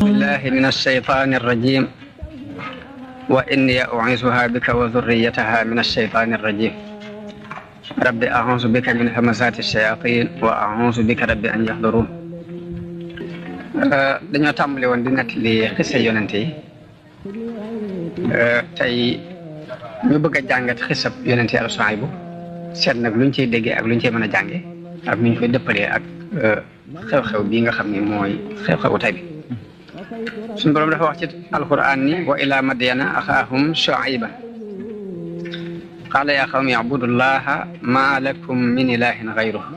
بالله من الشيطان الرجيم وإني أعيذها بك وذريتها من الشيطان الرجيم رب أعوذ بك من همزات الشياطين وأعوذ بك رب أن يحضرون dañoo tàmbali woon di nettali xisa yonent yi tey ñu bëgg a jàngat xisab yonent Yàlla Suhaybu seet nag luñ ciy déggee ak luñ ciy mën a jànge ak nuñ koy dëppalee ak xew-xew bii nga xam ne mooy xew-xewu tey bi suñu boroom dafa wax ci alquran ni wa ila madyana axaahum shuayban qaala yaa qawmi ibudullaha ma lakum min ilahin gayruhu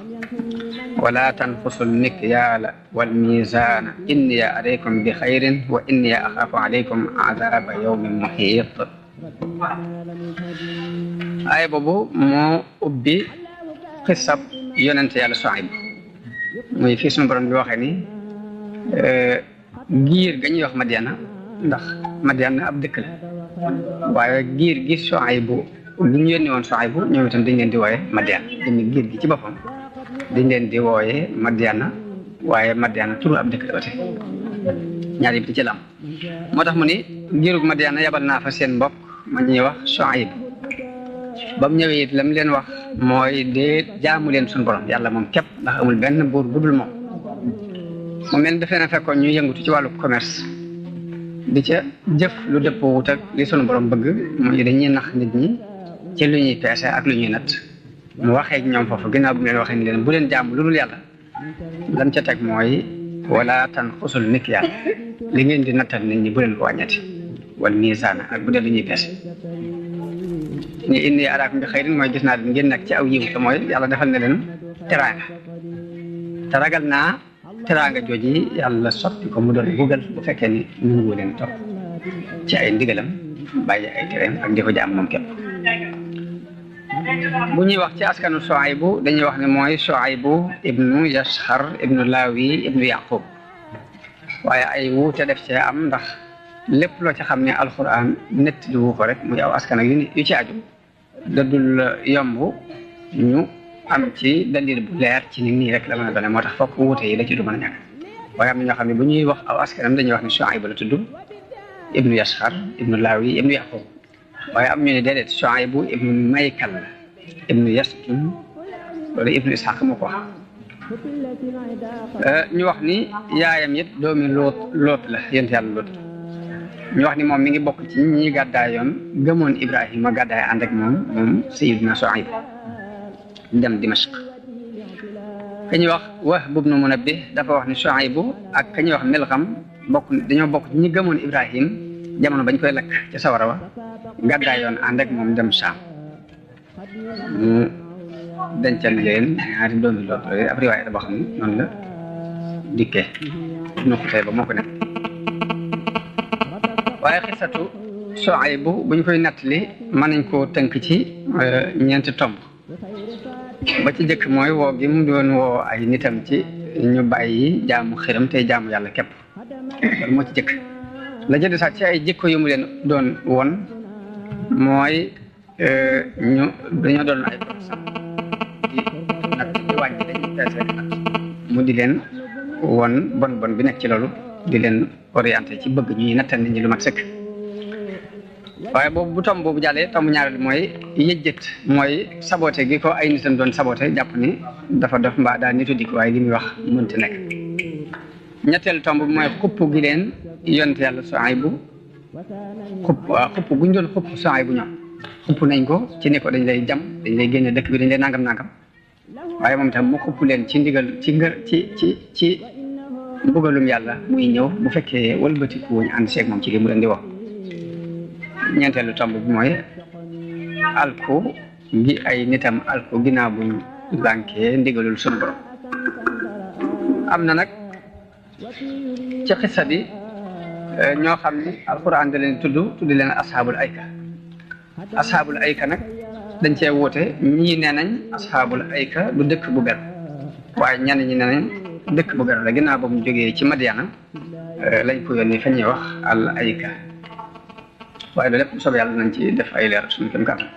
wala tanqusu lmikyaala walmizaana inni araykum bi xayrin wa inni axaafu alaykum adaaba yawmin muhiit aaya boobu moo ubbi xisab yonente Yàlla Suhaybu muy fii suñu boroom bi waxee ni giir ga ñuy wax Madyana ndax Madyana ab dëkk la waaye giir gi Suhaybu gi ñu yónni woon Suhaybu ñoom itam dañ leen di wooye Madyana jëmmi giir gi ci boppam dañ leen di wooye Madyana waaye Madyana turu ab dëkk la ba tey ñaar yëpp di ci lam moo tax mu ni giirug Madyana yabal naa fa seen mbokk ma ñuy wax Suhaybu ba mu ñëwee it lam leen wax mooy dee jaamu leen suñu borom yàlla moom képp ndax amul benn buur bu dul moom mu mel ni dafee na fekkoon ñu yëngutu ci wàllu commerce di ca jëf lu dëppoo wut ak li sunu borom bëgg muy dañuy nax nit ñi ci lu ñuy peese ak lu ñuy natt mu waxee ak ñoom foofu ginnaaw bu mu leen waxee ni leen bu leen jaamu lu dul yàlla lam ca teg mooy wala tanqusul mikyaal li ngeen di nattal nit ñi bu leen ko wàññati wal miizaana ak bu dee lu ñuy peese ni inni araakum bi xayrin mooy gis naa leen ngeen nekk ci aw yiw te mooy yàlla defal na leen teraanga te ragal naa teraanga jooji yàlla soppi ko mu doon bugal bu fekkee ni nangu leen topp ci ay ndigalam bàyyi ay tereem ak di ko jaam moom képp bu ñuy wax ci askanu Suhaybu dañuy wax ne mooy Suhaybu ibnu Yashar ibnu Lawi ibnu Yaqub waaye ay wuute def cee am ndax lépp loo ci xam ne alquran nettali wu ko rek muy aw askan ak yu ci aju dadul yomb ñu am ci dalil bu leer ci ni nii rek la mën a doone moo tax fokk wuute yi la ci du mën a ñàkk waaye am na ñoo xam ne bu ñuy wax aw askanam dañuy wax ne Suhaybu la tudd ibnu Yashar ibnu Lawi ibnu Yaqub waaye am ñu ne déedéet Suhaybu ibnu Maykal la ibnu Yaskin loolu ibnu Ishaq moo ko wax ñu wax ni yaayam it doomi Loot la yonent Yàlla Loot ñu wax ni moom mi ngi bokk ci ñi gàddaayoon gëmoon Ibrahima gàddaay ànd ak moom Sayyidina Suhaybu dem Dimashq ka ñuy wax Wahb ibnu Munabbih dafa wax ni Suhaybu ak ka ñuy wax Milgham dañoo bokk ci ñi gëmoon Ibrahim jamono bañ koy lakk ca sawara wa gàddaayoon ànd ak moom dem Saam mu dencal leen ñaari doomi Loot ab riwaaya la boo xam ne noonu la dikkee Ibnu Xutayba moo ko nekk waaye xisatu Suhaybu bu ñu koy nattali mën nañ koo tënk ci ñeenti tomb ba ci jëkk mooy woo gi mu doon woo ay nitam ci ñu bàyyi jaamu xiram tey jaamu yàlla képp loolu moo ci jëkk la jënd sax ci ay jikko yu mu leen doon won mooy ñu dañoo doon ay di natt di wàññi dañuy peese rek natt mu di leen won bon bi nekk ci loolu di leen orienté ci bëgg ñuy nattal nit ñi lu mat sëkk waaye boobu bu tomb boobu jàllee tomb ñaareel mooy yëjjët mooy saboté gi ko ay nitam doon saboté jàpp ni dafa def mbaa daal nitu dik waaye li muy wax mënti nekk ñetteelu tomb bi mooy xupp gi leen yonent Yàlla Suhaybu xupp guñ doon xupp Suhaybu ñoom xupp nañ ko ci ne ko dañ lay jam dañ lay génne dëkk bi dañ lay nangam waaye moom itam mu xupp leen ci ndigal ci mbugalum yàlla muy ñëw bu fekkee wëlbatiku wuñ ànd seeg moom ci li mu leen di wax ñeenteelu tomb bi mooy alku gi ay nitam alku ginnaaw buñ lànkee ndigalul sunu borom am na nag ci xissa bi ñoo xam ni alquran da leen tudd leen ashaabul ayka nag dañ cee woote ñii nee nañ ashaabul ayka du dëkk bu ber waaye ñenn ñi nee nañ dëkk bu ber la ginnaaw ba mu jógee ci Madyana lañ ko yónnee fa ñuy wax al ayka waaye loolu lépp bu soobee yàlla nañ ci def ay leer suñu kéem kàttan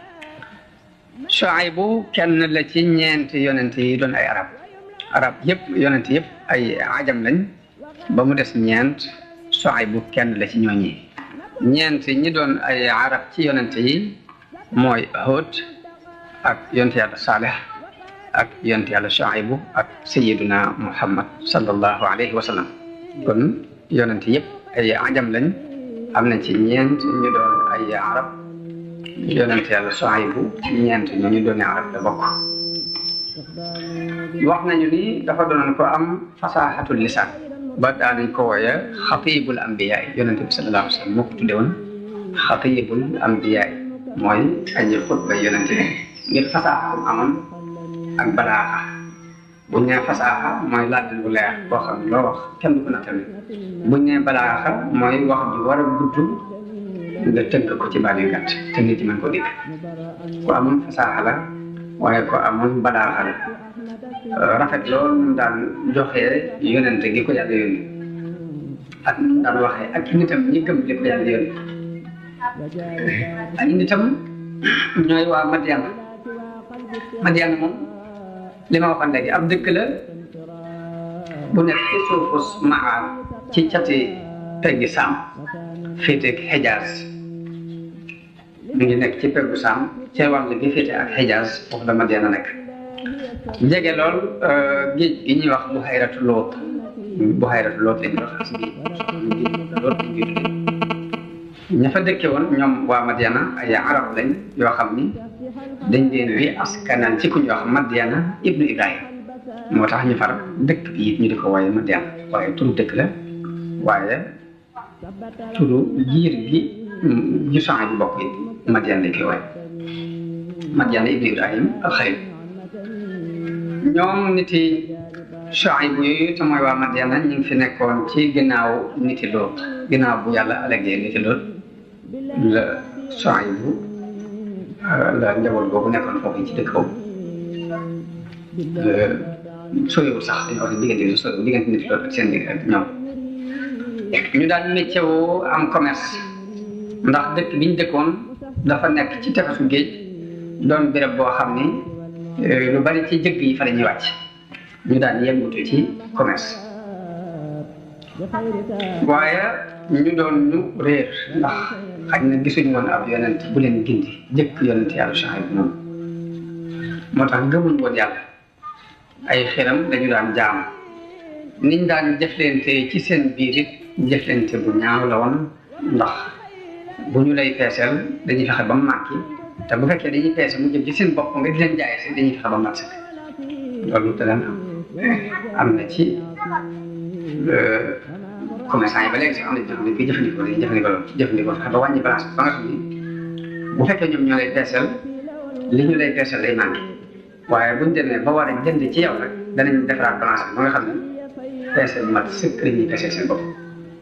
Shuaybu kenn la ci ñeenti yonent yi doon ay arab yëpp yonent yëpp ay ajam lañ ba mu des ñeent Shuaybu kenn la ci ñooñi ñeent ñi doon ay arab ci yonent yi mooy Hud ak yonent yàlla Saleh ak yonent yàlla Shuaybu ak sayyiduna Muhammad sallallahu alayhi wa sallam kon yonent yëpp ay ajam lañ am nañ ci ñeent ñu doon ay arab yonent yàlla Shuaybu ñeent ñu doon arab la bokk wax nañu ni dafa doonoon ko am fasahatul lisan ba daanañ ko wooye xatibul ambiya yonent bi sallallahu alayhi wa sallam moo ko tudde woon xatibul ambiya mooy aji xutba yonent bi ngir fasaha amoon ak balaaxa buñ nee fasaha mooy làmmiñ bu leer boo xam ne loo wax kenn du ko nattale buñ nee balaaxa mooy wax ju war a gudd nga tënk ko ci baat yu gàtt te nit ñi mën ko dégg ku amoon fasaha la waaye ko amoon balaaxa la rafet loolu mu daan joxee yonente gi ko yàlla yónni ak daan waxee ak nitam ñi gëm li ko yàlla yónni ak nitam ñooy waa Madiana moom li ma waxoon léegi ab dëkk la bu nekk ci suufu Maar ci cati peggi Saam féete ak Xijaaz mi ngi nekk ci peggu Saam ca wàll gi féete ak Xijaaz foofu la Madiana nekk jege lool géej gi ñuy wax Buhayratu Loot lañ wax si Loot ña fa dëkke woon ñoom waa Madiana ay arab lañ yoo xam ni dañ leen wi askanaan ci ku ñuy wax Madiana ibnu Ibrahim moo tax ñu far dëkk bi it ñu di ko wooye Madiana waaye turu dëkk la waaye turu giir gi ñu soxna bi bokk it Madiana lañ koy wooye Madiana ibnu Ibrahim al-Khalil ñoom niti Shuaybu yooyu te mooy waa Madiana ñu ngi fi nekkoon ci ginnaaw niti Loot ginnaaw bu yàlla alagee niti Loot la Shuaybu la njaboot boobu nekkoon foofu ci dëkk boobu soriwul sax dañoo wax ne diggante bi soriwul diggante niti Loot ak seen digg ak ñoom ñu daan métier am commerce ndax dëkk bi ñu dëkkoon dafa nekk ci tefesu géej doon béréb boo xam ni lu bari ci jëgg yi fa la ñuy wàcc ñu daan yëngatu ci commerce waaye ñu doon ñu réer ndax xaj na gisuñu woon ab yonent bu leen gindi jëkk yonent yàlla Shuayb moom moo tax gëmuñ woon yàlla ay xiram dañu daan jaam niñ daan jëflante ci seen biir it jëflante bu ñaaw la woon ndax bu ñu lay peeseel dañuy fexe ba mu màkki te bu fekkee dañuy peese mu jëm ci seen bopp nga di leen jaay si dañuy fexe ba mat sëkk loolu te daan am na ci commerçant yi ba léegi sax am na ñoo xam ne koy jëfandikoo dañuy jëfandikoo fexe ba wàññi balance ba nga xam ni bu fekkee ñoom ñoo lay peeseel li ñu lay peeseel day manqué waaye buñ demee ba war a jënd ci yow rek danañ defaraat balance ba nga xam ne peese bu mat sëkk la ñuy peeseel seen bopp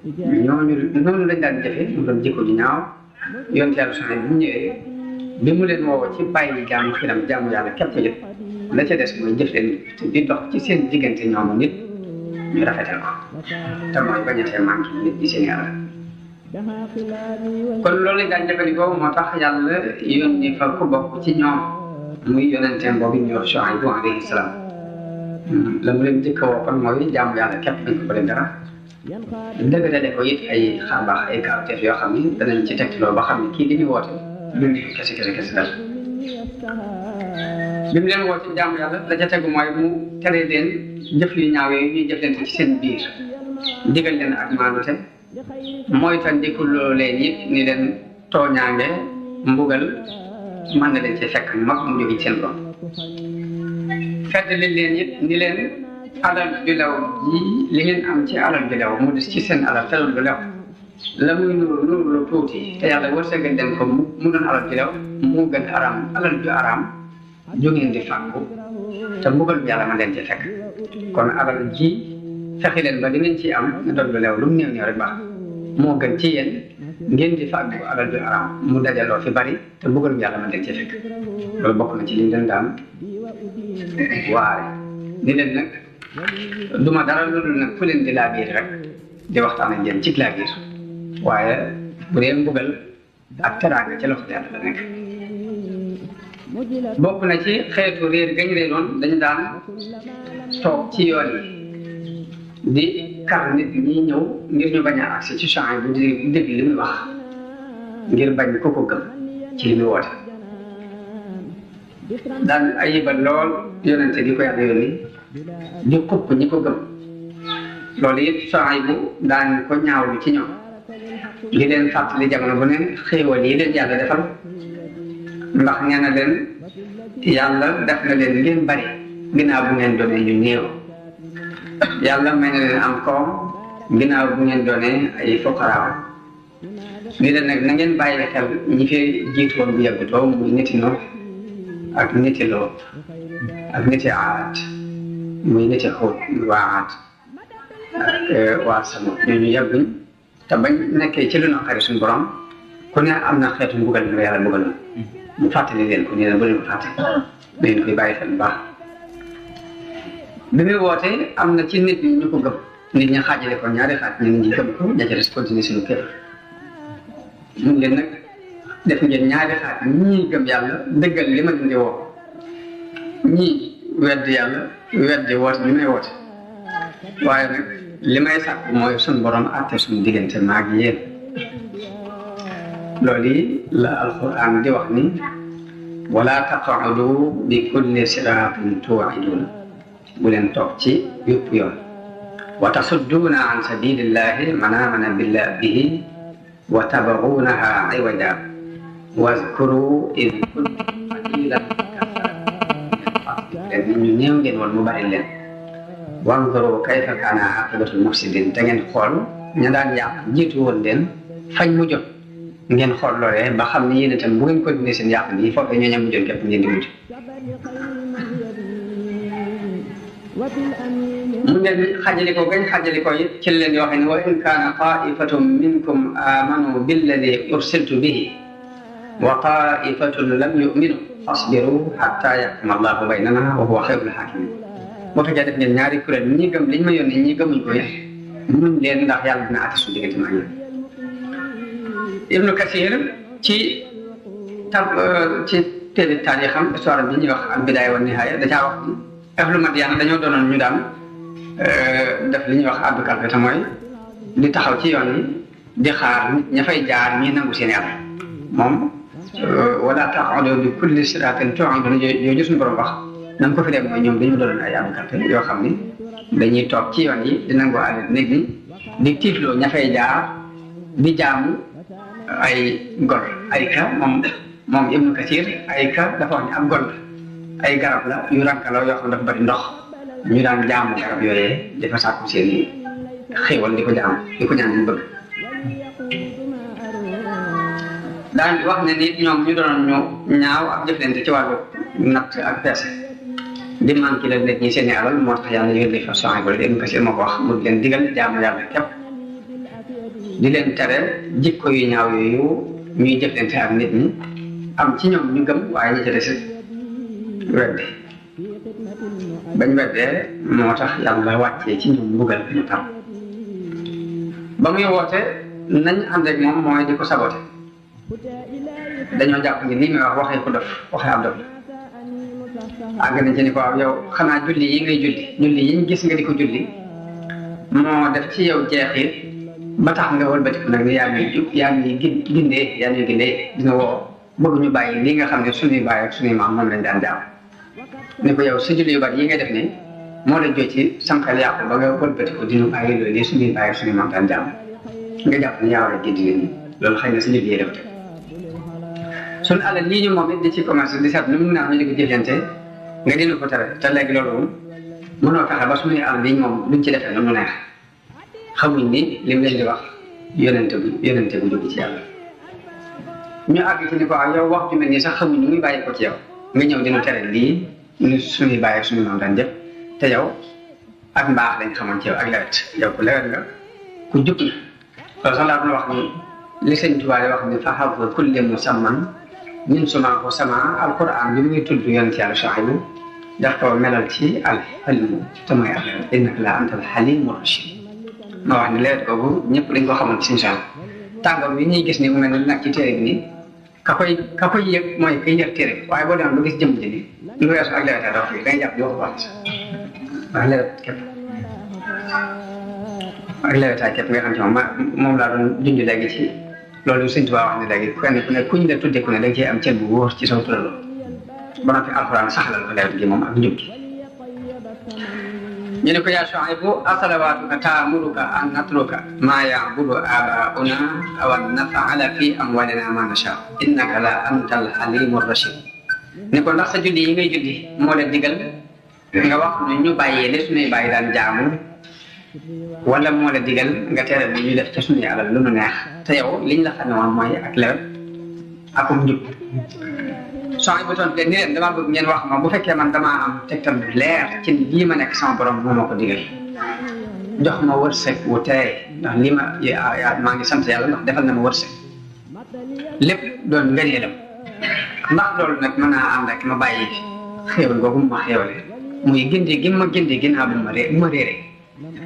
ñooñu noonu lañ daan jëfee mu doon jikko ju ñaaw yoon yàlla soxna bi mu ñëwee bi mu leen woo ci bàyyi jaamu xiram jaamu yàlla képp yëpp la ca des mooy jëf leen di dox ci seen diggante ñoomu nit ñu rafetal ko te mooy bañatee manqué nit ñi seen yàlla kon loolu lañ daan jëfandikoo moo tax yàlla yónni fa ku bokk ci ñoom muy yonenteem boobu ñu wax Shuaybu alayhi salaam la mu leen jëkk a woo kon mooy jaamu yàlla képp bañ ko bëri dara dëgg dale ko it ay xarbaax ay kawteef yoo xam ni danañ ci tegtaloo ba xam ne kii li ñu woote lu nit kese dal bi mu leen woo ci jaamu yàlla la ca tegu mooy mu tere leen jëf yu ñaaw yooyu ñuy jëflante ci seen biir digal leen ak maandute mooy tandiku loo leen it ni leen tooñaange mbugal mën na leen ci fekk mag mu jóge ci seen bopp fedd leen it ni leen alal bi law ji li ngeen am ci alal bi law mu des ci seen alal te loolu du lew la muy nuru lu tuuti te yàlla wërsëgal leen ko mu doon alal bi law mu gën araam alal ju araam ju ngeen di fàggu te mbugal bi yàlla ma leen ci fekk kon alal ji fexe leen ba li ngeen ciy am nga doon lu lew lu mu néew néew rek baax moo gën ci yéen ngeen di fàggu alal ju araam mu dajaloo fi bari te mbugal bi yàlla ma leen ci fekk loolu bokk na ci liñ leen daan waare ni leen nag duma dara loolu nag ku leen di laa biir rek di waxtaan ak yéen ci laa biir waaye bu dee mbugal ak teraanga ci loxo yàlla la nekk bokk na ci xeetu réer gañ réeroon dañu daan toog ci yoon yi di kar nit ñi ñëw ngir ñu bañ a agsi ci champs bu di dégg li muy wax ngir bañ ko ko gëm ci li muy woote daan ayibal lool yonente gi ko yàlla yónni di xupp ñi ko gëm loolu it champs bu daan ko ñaawlu ci ñoom li leen fàttali jamono bu ne xéewal yi leen yàlla defal ndax nee na leen yàlla def na leen ngeen bari ginnaaw bu ngeen doonee ñu néew yàlla may na leen am koom ginnaaw bu ngeen doonee ay foqaraaw li leen nag na ngeen bàyyi xel ñi fi jiitu woon bu yàggutoo muy niti Nuux ak niti Loot ak niti Aad muy niti Huud waa Aad ak waa Samud ñooñu yàgguñ te bañ nekkee ci lu naqari suñu borom ku ne am na xeetu mbugal bi yàlla mbugal mu fàttali leen ko nii la bu leen ko fàtte da ngeen koy bàyyi xel bu baax bi muy woote am na ci nit ñi ñu ko gëm nit ñi xaajale ko ñaari xaaj ñu nit ñi gëm ko ña ca des continuer suñu kër mun leen nag def ngeen ñaari xaaj ñii gëm yàlla dëggal li ma leen di woo ñii wedd yàlla weddi woote li may woote waaye nag li may sàkk mooy suñu borom àtte suñu diggante maag yéen loolu yi la alquran di wax ni wala taqaudu bi kulli siraatin tuu'iduun bu leen toog ci yëpp yoon wa tasudduuna an sabilillahi man aamana bihi wa tabghuunaha iwaja wazkuru id kuntum qaliilan leen ñu néew ngeen woon mu bari leen wanzuru kayfa kaana aqibatul mufsidin te ngeen xool ña daan yàq jiitu woon leen fañ mu jot ngeen xool loolee ba xam ne yéen itam bu ngeen continuer seen yàq nii foofu ñoo ñam mujjoon képp ngeen di mujj mu ne xajali ko gañ xajali ko it ci leen yoo xam ne wa in kaana taifatun minkum amanu billadi ursiltu bihi wa taifatun lam yuminu fasbiru hatta yaxkuma allahu baynana wa huwa xayrul hakimin moo tax def ngeen ñaari kuréel ñi gëm liñ ma yónnee ñi gëmuñ ko yëpp muñ leen ndax yàlla dina àtte suñu diggante ak yéen Ibnu Kasir ci téere taarixam histoire bi ñuy wax al bidaaya wa nihaaya da caa wax ni ahlu Madyan dañoo doonoon ñu daan def li ñuy wax addu kalpe te mooy di taxaw ci yoon yi di xaar nit ña fay jaar ñi nangu seen yàlla moom wala taqudu bi kulli siraatin tuu'iduun yooyu suñu borom wax na nga ko fi def mooy ñoom dañoo doonoon ay addu kalpe yoo xam ni dañuy toog ci yoon yi di nangu àll nit ñi di tiifloo ña fay jaar di jaamu ay gol ay ka moom Ibnu Kasir ay ka dafa wax ne ab gol ay garab la yu rankaloo yoo xam dafa bari ndox ñu daan jaamu garab yooyee dafa sàkku seen i xéewal di ko jaam di ko ñaan ñu bëgg daan wax ne nit ñoom ñu doon ñu ñaaw ak jëflante ci wàllu natt ak peese di manqué la nit ñi seen i alal moo tax yàlla yónni fa Suhayb ba Ibnu Kasir moo ko wax mu leen digal jaamu yàlla képp di leen tere jikko yu ñaaw yooyu ñuy jëflante ak nit ñi am ci ñoom ñu gëm waaye ñi ca des weddi bañ weddee moo tax yàlla wàccee ci ñoom mbugal ñu tam ba muy woote nañ ànd ak moom mooy di ko sabote dañoo jàpp ni lii may wax waxee ko dof waxee ab dof àgg nañ ci ni ko waaw yow xanaa julli yi ngay julli yi ñu gis nga di ko julli moo def ci yow jeexit ba tax nga wëlbatiku nag ni yaa ngi gindee dina woo bëgg ñu bàyyi lii nga xam ne suñuy bàyyi ak suñuy maam moom lañ daan jaaw ni ko yow sa julli yu bari yi ngay def ni moo la joo ci sànqal yàqu ba nga wëlbatiku dina bàyyi loolu lii suñuy bàyyi ak suñuy maam daan jaaw nga jàpp ne yaa war a gindi nit ñi loolu xëy na sa julli yi def te suñu alal lii ñu moom it di ci commencé di seet nu mu naan ñu di ko jëflante nga dina ko tere te léegi loolu mënoo fexe ba suñuy alal lii moom duñ ci defee nu mu neex xamuñ ni lim leen di wax yonente bu jóge ci yàlla ñu àgg ci ni ko yow wax ju mel nii sax xamuñ ni muy bàyyi ko ci yow nga ñëw dina tere lii ñu suñuy bàyyi ak suñu maam daan jëf te yow ak mbaax lañ xamoon ci yow ak lewet yow ku lewet nga ku jub na loolu sax laa doon wax ni li sëñ Tuubaa wax ni fa xafu kulli musamman min sumaa ko sama alquran bi muy tudd yonent yàlla Shuayb daf ko melal ci alxilmu te mooy ak lewet innaka la anta alxalimu rachid ma wax ni lewet googu ñëpp dañ ko xamoon ci suñu tàngoor bi ñuy gis ni mu mel ne nag ci téere bi nii ka koy yëg mooy kay yëg téere waaye boo demee ba gis jëmm ji ni lu weesu ak lewete dafa fi da ngay jàpp di wax wax ndax lewet képp ak lewetaay képp nga xam ci moom laa doon junj léegi ci loolu Sëñ Tuubaa wax ne léegi kenn ku ne kuñ la tudde ku ne da nga cee am cër bu wóor ci sama turaloo ba noppi alxuraan saxalal ko lewet gi moom ak njub gi ñu ne ko yaa Shuaybu asalawaatuka taamuruka an natruka maa ya'budu aabaa'una aw an naf'ala fi amwaalina maa nashaa innaka la antal haliimu rashiid ne ko ndax sa julli yi ngay julli moo leen digal nga wax ñu bàyyee li suñuy bàyyi daan jaamu wala moo la digal nga tere bi ñu def ca suñuy alal lu nu neex te yow liñ la xam ne woon mooy ak lewet akum njub soxna bu tontu leen ni leen damaa bëgg ngeen wax ma bu fekkee man damaa am tegtal bu leer ci lii ma nekk sama borom moo ma ko digal jox ma wërsëg wu teey ndax lii ma maa ngi sant yàlla ndax defal na ma wërsëg lépp doon ngëneelam ndax loolu nag mën naa ànd ak ma bàyyi xéewal googu ma xéewale muy gindi gi ma gindi ginnaaw bu ma réere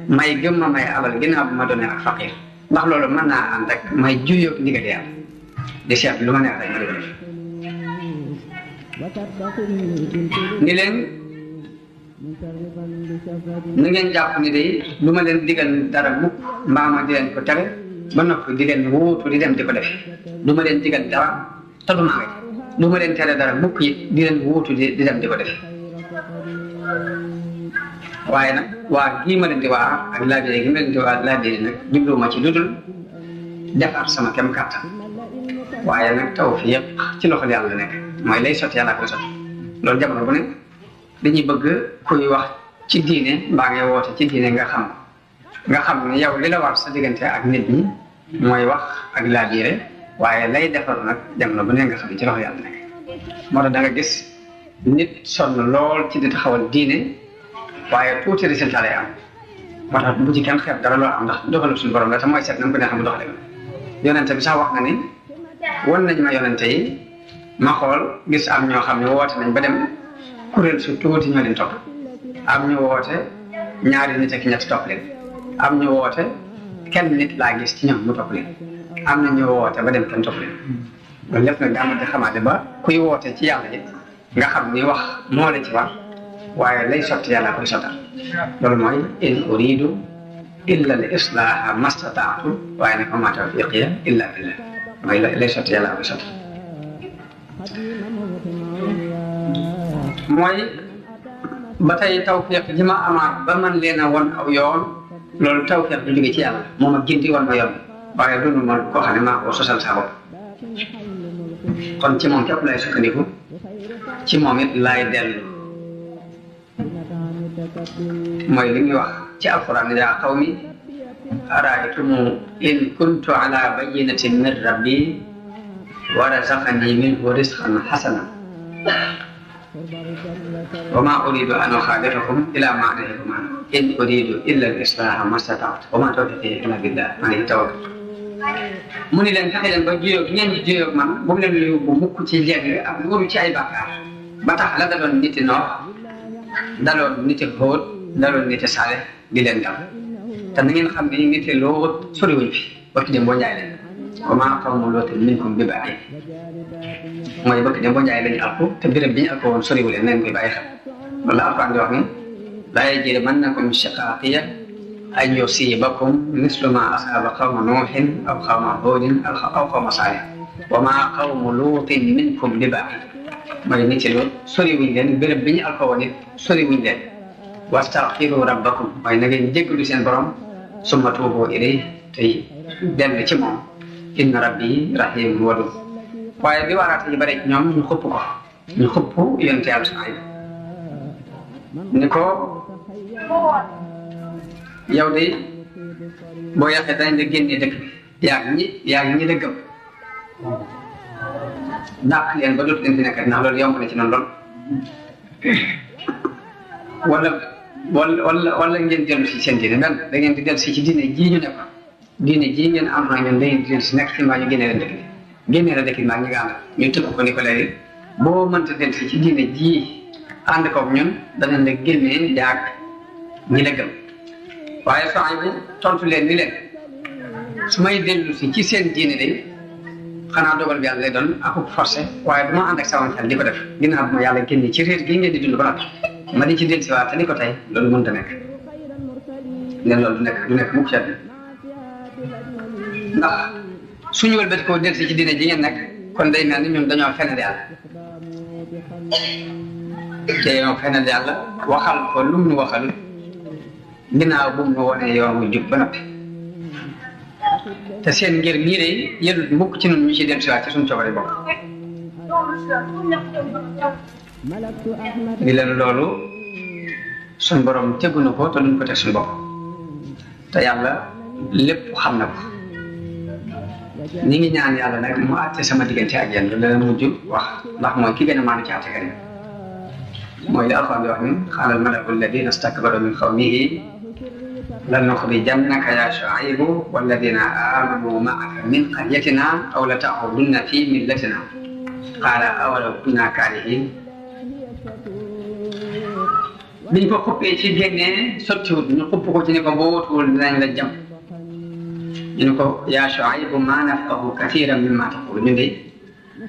may gëm ma may alal ginnaaw bu ma doonee ak faqir ndax loolu mën naa ànd ak may juyoog ndigal yàlla di seet lu ma neex rek ma def ni leen na ngeen jàpp ni day lu ma leen digal dara mukk mbaa ma di leen ko tere ba noppi di leen wuutu di dem di ko def du ma leen digal dara te du maa ngi du ma leen tere dara mukk it di leen wuutu di dem di ko def waaye nag waa gii ma leen di waa ak laabire gi ma leen di waa laabire nag jubluwuma ci lu dul defar sama kem kàttan waaye nag tawfiq ci loxol yàlla nekk mooy lay sotti yàlla koy sotti loolu jamono bu ne dañuy bëgg kuy wax ci diine mbaa ngay woote ci diine nga xam ne yow li la war sa diggante ak nit ñi mooy wax ak laabire waaye lay defar nag jamono bu ne nga xam ne ci loxol yàlla nekk moo tax da nga gis nit sonn lool ci di taxawal diine waaye tuuti résultat lay am moo tax bu ci kenn xeeb dara loo am ndax doxalu suñu borom la te mooy seet na mu ko neexam bu doxalee yonente bi sax wax na ni wan nañ ma yonente yi ma xool gis am ñoo xam ne woote nañ ba dem kuréel su tuuti ñoo leen topp am ñu woote ñaari nit ak ñett topp leen am ñu woote kenn nit laa gis ci ñoom mu topp leen am na ñu woote ba dem kenn topp leen loolu lépp nag daa ma di xamaate ba kuy woote ci yàlla ji nga xam ni wax moo la ci war waaye lay sotti yàlla koy sottal loolu mooy in uridu illa al islaha mastataatu waaye nag ma tawfiqiya illa billah mooy lay sotti yàlla koy sottal mooy ba tey tawfiq ji ma amaat ba man leen a won aw yoon loolu tawfiq du jóge ci yàlla moom ak gindi woon ma yoon waaye doonu ma koo xam ne maa ko sosal sa bopp kon ci moom képp lay sukkandiku ci moom it laay dellu mooy li ñuy wax ci alquran yaa qawmi araaytum in kuntu ala bayyinatin min rabbi wa razaqani minhu rizqan hasanan wa ma uridu an ukhalifakum ila ma anhaakum anhu in uridu illa al-islaha ma stata'tu wa ma tawfiqi illa billah alayhi tawakkaltu mu ni leen fexe leen ba juyóog ngeen di juyóog man bu mu leen yóbbu mukk ci jeng ak wóoru ci ay bàkkaar ba tax la daloon niti Noox daloon niti Hóot daloon niti Saalix di leen dal te na ngeen xam ne niti Lóot soriwuñ fi barki dem boo njaay leen wa maa qawmu Lootin minkum bi ba'iid mooy barki dem boo njaay lañu alku te béréb bi ñu alko woon soriwu leen nañ koy bàyyi xel loolu la Alxuraan di wax ni laa yajrimannakum shiqaaqi an yusiibakum mislu maa asaaba qawma Nuuhin aw qawma Huudin aw qawma Saalih wa maa qawmu Lootin minkum bi ba'iid mooy nit ci loolu soriwuñ leen béréb bi ñu alko woon it soriwuñ leen wastaghfiru rabbakum mooy na ngeen jéggalu seen borom summa tuubu ilayhi tey dellu ci moom inna rabbi rahiim wadud waaye bi waaraate yi bare ci ñoom ñu xëpp ko ñu xëpp yonent Yàlla Suhayb ni ko yow de boo yàqee dañ la génnee dëkk bi yaa ngi ñi la gëm dàq leen ba dootu leen fi nekk ndax loolu yomb na ci noonu lool wala ngeen dellu si seen diine benn da ngeen di dellu si ci diine jii ñu nekk diine jii ngeen am na ñun da ngeen di dellu si nekk ci mbaa ñu génnee leen dëkk bi génnee la dëkk bi mbaa ñu nga àndal ñu tëgg ko ni ko léegi boo mënta dellu si ci diine jii ànd koog ñun danañ la génnee yaag ñi la gëm waaye Suhayb bu tontu leen ni leen su may dellu si ci seen diine de xanaa dogal bi yàlla lay doon akuk forcé waaye bu ma ànd ak sama xel di ko def ginnaaw bi ma yàlla génne ci réer gi ngeen di dund ba noppi ma di ci dellusiwaat te di ko tey loolu mënut a nekk leen loolu du nekk mukk ci ndax suñu wëlbati koo dellusi ci diine ji ngeen nekk kon day mel ni ñun dañoo fenal yàlla dañoo fenal yàlla waxal ko lu mu nu waxal ginnaaw bu mu nu wonee yoon wu jub ba noppi te seen ngir nii de yëlut mbukk ci ñun ñu ci dellusiwaat ci suñu coobare bopp di leen loolu suñ borom tegu na ko te duñ ko teg suñu bopp te yàlla lépp xam na ko ñi ngi ñaan yàlla nag mu àtte sama diggante ak yéen lu leen mujj wax ndax mooy ki gën a maanu ci àttekat yi mooy li Alxuraan di wax ni qaala al-mala'u alladina stakbaru min qawmihi lanuxrijannaka ya Shuaybu walladina amanu ma'aka min qaryatina aw la ta'udunna fi millatina qaala awalaw kunna kaarihin biñ ko xuppee ci génnee sottiwut ñu xupp ko ci ne ko boo wutuwul dinañ la jam ñu ne ko yaa Shuaybu maa nafqahu kathiran mimma taqulu ñu de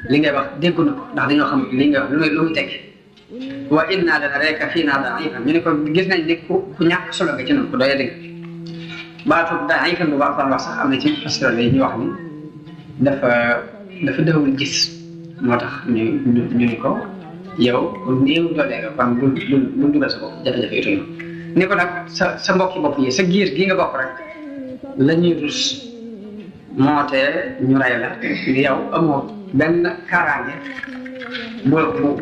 li ngay wax déggu na ko ndax dañoo xam li nga lu muy teg wa inna lanaraaka fiinaa da'iifan ñu ne ko gis nañ ni ku ñàkk solo nga ci noonu ku doy dégg baatu da'iifan bu baax wax sax am na ci fasiro yi ñu wax ni dafa dawul gis moo tax ñu ni ko yow ku néew doole nga kon bu dugal sa bopp jafe-jafe yi tuñu ni ko nag sa mbokki bopp yi sa giir gi nga bokk rek la ñuy rus moo tee ñu rey la yow amoo benn kaaraange bu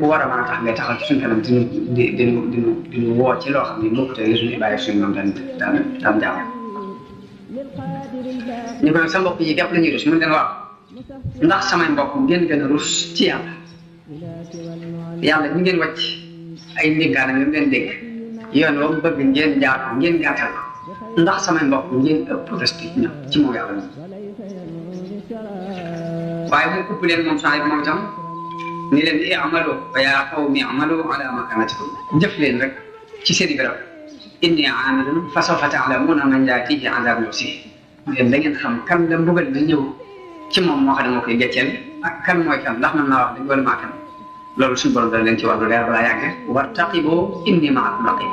war a mën a tax ngay taxaw ci suñu kanam dinu woo ci loo xam ne mbokk te li suñu bàyyi suñu moom daan jàmm ñu ko nag sa mbokk yi gàpp la ñuy rus mun leen waaw ndax samay mbokk ngeen gën a rus ci yàlla ñu ngeen wàcc ay ndénkaane ñu leen dégg yoon woowu bëgg ngeen jaar ngeen gàttal ndax samay mbokk ngeen ëpp respect ñoom ci moom yàlla moom waaye mu ëpp leen moom saa moom itam ni leen i'malu fa yaa qawmi i'malu ala makanatikum jëf leen rek ci seen i garab inni aamilun fa sawfa ta'lamuuna man yaatiihi azaabun yu'ziihi leen da ngeen xam kan la mbugal di ñëw ci moom moo xam ne moo koy gëcceel ak kan mooy kan ndax man naa wax dëgg wala maa kan loolu suñu borom dana leen ci wàllu leer balaa yàgg wartaqibu inni ma'akum raqib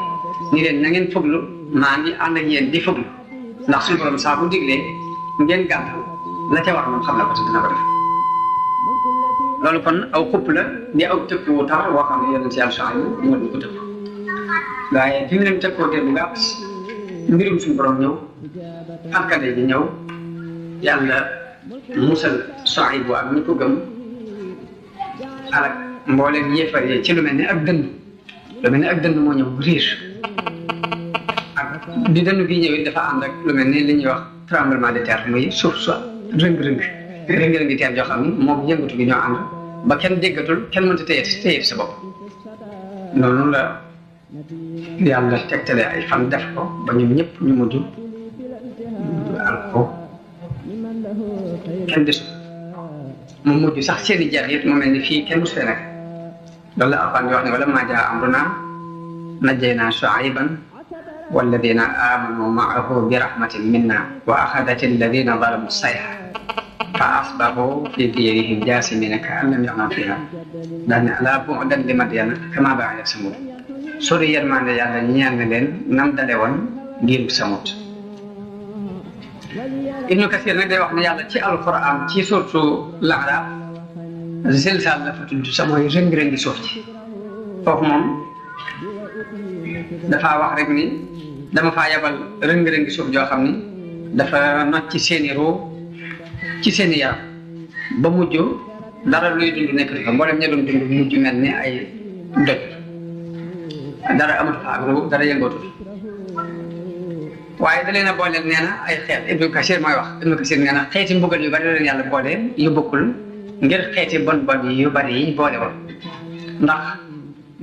ni leen na ngeen foglu maa ngi ànd ak yéen di foglu ndax suñu borom saa bu diglee ngeen gàttal la ca war moom xam na ko te dina ko def loolu kon aw xupp la di aw tëkk wu tar woo xam ne yéen ci yàlla Shuaybu moo ñu ko tëkk waaye fi mu leen tëkkoo te bu gàtt mbirum suñu borom ñëw alkade bi ñëw yàlla musal Shuaybu ak ñi ko gëm alak mbooleem yéefar yi ci lu mel ne ak dënd moo ñëw riir ak di dënd gi ñëw it dafa ànd ak lu mel ne li ñuy wax tremblement de terre muy suuf sa rëng-rëng gi teer joo xam ni moom yëngatu gi ñoo ànd ba kenn déggatul kenn mënta téye sa bopp noonu la yàlla tegtale ay fan def ko ba ñun ñëpp ñu mujj al ko kenn desul mu mujj sax seeni jeex it mu mel ni fii kenn musu fee nekk loolu la Alxuraan di wax ne wala maa jaa amrunaa najjaynaa Shuayban walladina amanu maahu bi rahmatin minna wa axadat alladina zalamu sayha fa asbahu fi diyarihim jaasimina ka an lam yaxnaw fiha daal ne alaa bu'dan li madyana kama ba'ada samud sori yërmande yàlla ñeel na leen nam dale woon ngir Samud Ibnu Kasir nag day wax ne yàlla ci alquran ci surtu Al-A'raaf zilzaal la fa tudd sa mooy rëng-rëngi suuf ci foofu moom dafaa wax rek ni dama faa yabal rëng-rëngi suuf joo xam ni dafa nocc ci seeni ruu ci seeni yaram ba mujj dara luy dund nekk di fa mboolem ña doon dund mujj mel ni ay doj dara amatu fa ak ruu dara yëngootul waaye da leen a booleel nee na ay xeet Ibnu Kasir mooy wax Ibnu Kasir nee na xeeti mbugal yu bari la leen yàlla boole yu bokkul ngir xeeti bon yu bari yi boole woon ndax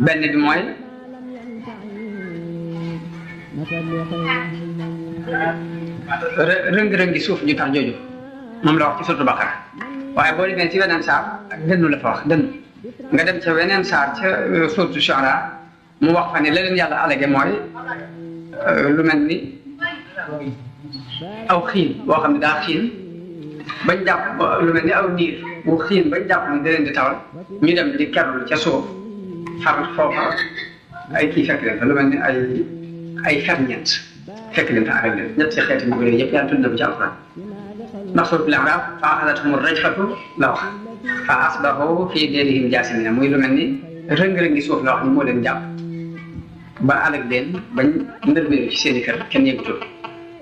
benn bi mooy rëng-rëngi suuf ñu tax jooju moom la wax ci surtu Baqara waaye boo demee ci weneen saar ak dënnu la fa wax dënn nga dem ca weneen saar ca surtu Shu'ara mu wax fa ne la leen yàlla alage mooy lu mel ni aw xiin boo xam ne daa xiin bañ jàpp lu mel ni aw niir bu xiin bañ jàpp ni da leen di tawal ñu dem di kerlu ca suuf far foofa ay kii fekk leen fa lu mel ni ay ferñeent fekk leen fa arrêté leen ñetti xeeti mbugal yooyu yëpp yàlla tudd na ko ci alquran ndax suuratul A'raaf fa axadathum rajfatu la wax fa asbahu fi diyaarihim jaasimiin muy lu mel ni rëng-rëngi suuf la wax ni moo leen jàpp ba alag leen bañ ndërmeelu ci seen i kër kenn yëgutul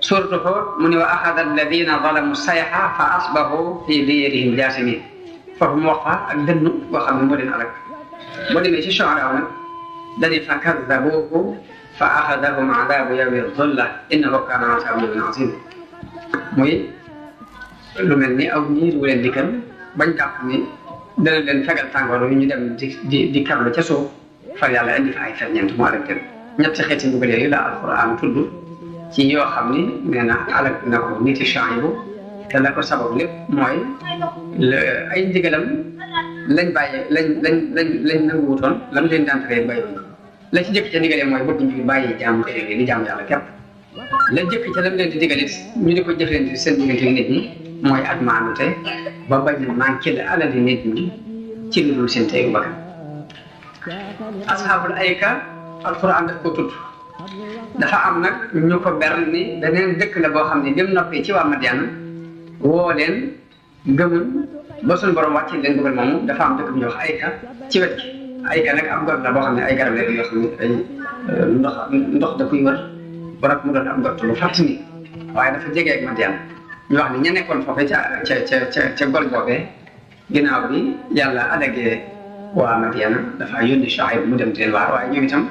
suuratu Huud mu ne wa axada alladina zalamu sayha fa asbahu fi diyaarihim jaasimiin foofu mu wax fa ak dënnu boo xam ne moo leen alag boo demee ci Shu'araa nag dañuy fa kazzabuuhu fa axadahum adaabu yawmi zulla innahu kaana azaabu yawmin aziim muy lu mel ni aw niir wu leen dikkal bañ jàpp ni dana leen fegal tàngoor yu ñu dem di karlu ca suuf far yàlla indi fa ay ferñeent mu alag leen ñetti xeeti mbugal yooyu la alquran tudd ci yoo xam ni nee na alag na ko niti Shuaybu te la ko sabab lépp mooy ay ndigalam lañ bàyyi lañ nanguwutoon lam leen daan tere bàyyi la ci jëkk ca ndigalee mooy bëgg ñu bàyyi jaamu ko di jaamu yàlla képp la jëkk ca lam leen di digalit ñu di ko jëflante seen diggante nit ñi mooy ak maanute ba bañ a manqué la alali nit ñi ci lu dul seen teyu bakkan asxaabul ayka alquran daf ko tudd dafa am nag ñu ko ber ni beneen dëkk la boo xam ne dem noppee ci waa Madiana woo leen gëmul ba suñu borom wàcc leen bëggal moomu dafa am dëkk bu ñuy wax ayka ci wet gi ayka nag am garab la boo xam ne ay garab la yoo xam ne ay ndox da koy wër ba nag mu doon am gott lu fàtt ni waaye dafa jege ak Madiana ñu wax ne ña nekkoon foofee ca gol boobee ginnaaw bi yàlla alagee waa Madiana dafa yónni Shuayb mu dem di leen waar waaye ñoom itam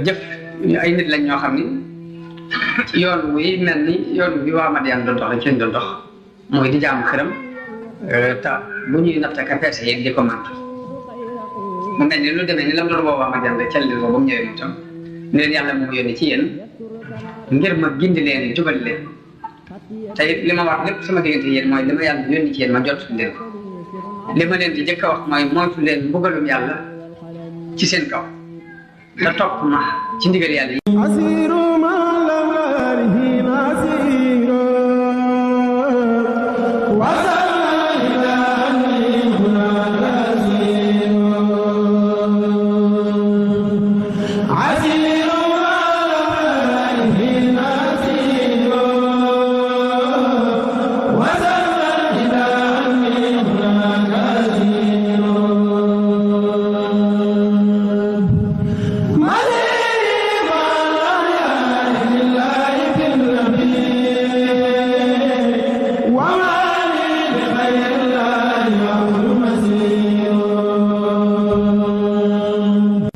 jëf ay nit lañ ñoo xam ni yoon wi mel ni yoon bi waa Madiana doon dox la ci lañ doon dox mooy di jaamu xëram te bu ñuy natt ak peese yi di ko màtt mu mel ni lu demee ni lam doon woo waa Madiana rek cal leen woo ba mu ñëwee moom tam ne leen yàlla mu yónni ci yéen ngir ma gindi leen jubal leen te it li ma wax lépp sama diggante yéen mooy li ma yàlla yónni ci yéen ma jot leen ko li ma leen di jëkk a wax mooy moytu leen mbugalum yàlla ci seen kaw te topp ma ci ndigal yàlla yi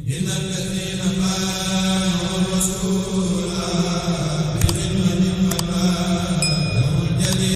إن الذين قالوا الرسول